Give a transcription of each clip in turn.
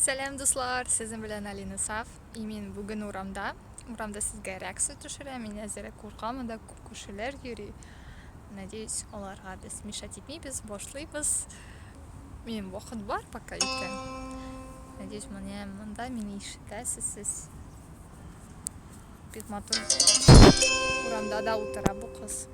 Сәлам, дуслар! Сезнең белән Алина Саф. И мин бүген урамда. Урамда сезгә реакция төшерәм. Мин әзерәк куркам, монда күп кешеләр йөри. Надеюсь, аларга без мешать итмибез. Башлыйбыз. Минем вакыт бар пока иртән. Надеюсь, менә монда мине ишетәсез сез. Бик матур. Урамда да утыра бу кыз.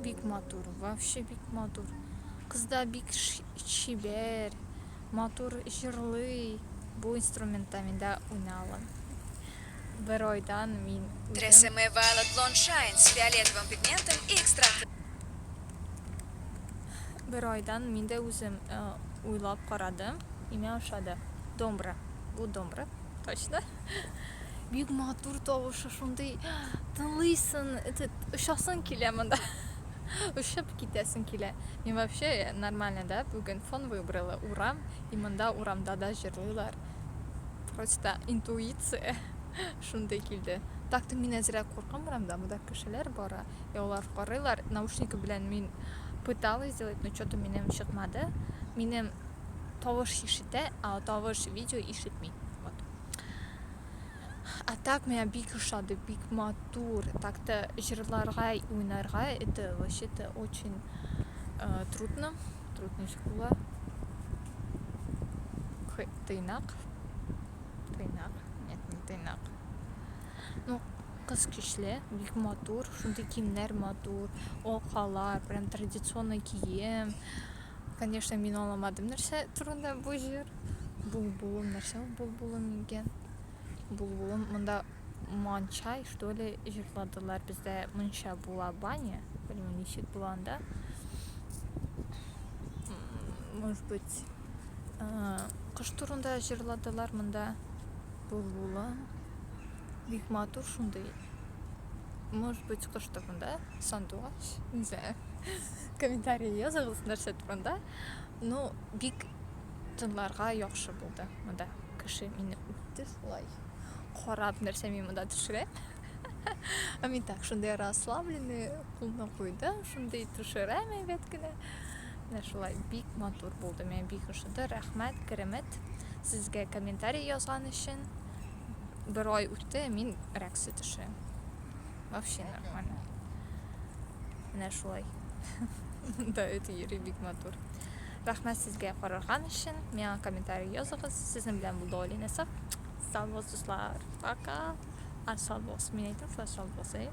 Бик матур, вообще бик матур. Кыз да бик чибәр, матур җырлый. Бу инструментта мин дә уйный алам. Бер айдан мин үзем Tresemme Violet Blonde Shine с фиолетовым пигментом и экстрактом Бер айдан мин дә үзем уйлап карадым, и миңа ошады. Домбра. Бу домбра, точно. Бик матур тавышы, шундый тыңлыйсың, этот, очасың килә монда. Очып китәсең килә. Мин вообще нормально, да, бүген фон выбрала, урам, и монда урамда да җырлыйлар. Просто интуиция. Шундый килде. Так-то мин әзрәк куркам урамда, монда кешеләр бара, и алар карыйлар. Наушники белән мин пыталась сделать, но что-то минем чыкмады. Минем тавыш ишетә, а тавыш видео ишетми. Вот. А так миңа бик ошады, бик матур. Так-то җырларга, уйнарга это вообще-то очень трудно. Трудно ничек була? Тыйнак. Тыйнак. Нет, не тыйнак. Ну, кыз көчле, бик матур, шундый киемнәр матур, алкалар, прям традиционный кием. Конечно, мин аңламадым нәрсә турында бу җыр. Булбулым, нәрсә ул булбулым икән? Булбулым, монда манчай, что ли, җырладылар. Бездә мунча була, баня. Белмим, ничек була анда. Может быть, кыш турында җырладылар монда. Булбулым. Бик матур шундый. Может быть, кыш турында, сандугач, не знаю. Комментарий языгыз нәрсә турында. Ну, бик тыңларга яхшы булды монда. Кеше мине үтте шулай. Карап, нәрсә мин монда төшерәм. А мин так шундый расслабленный кулны куйдым, шундый төшерәм әйбәт кенә. Менә шулай бик матур булды, миңа бик ошады. Рәхмәт, Керемет, сезгә комментарий язган өчен. Бер ай үтте, мин реакция төшерәм. Вообще нормально. Менә шулай. Монда эт йөри бик матур. Рәхмәт сезгә караган өчен. Миңа комментарий языгыз. Сезнең белән булды Алина Саф. Сау булыгыз, дуслар. Пока. А, сау булыгыз. Мин әйтәм шулай сау булыгыз, әйе.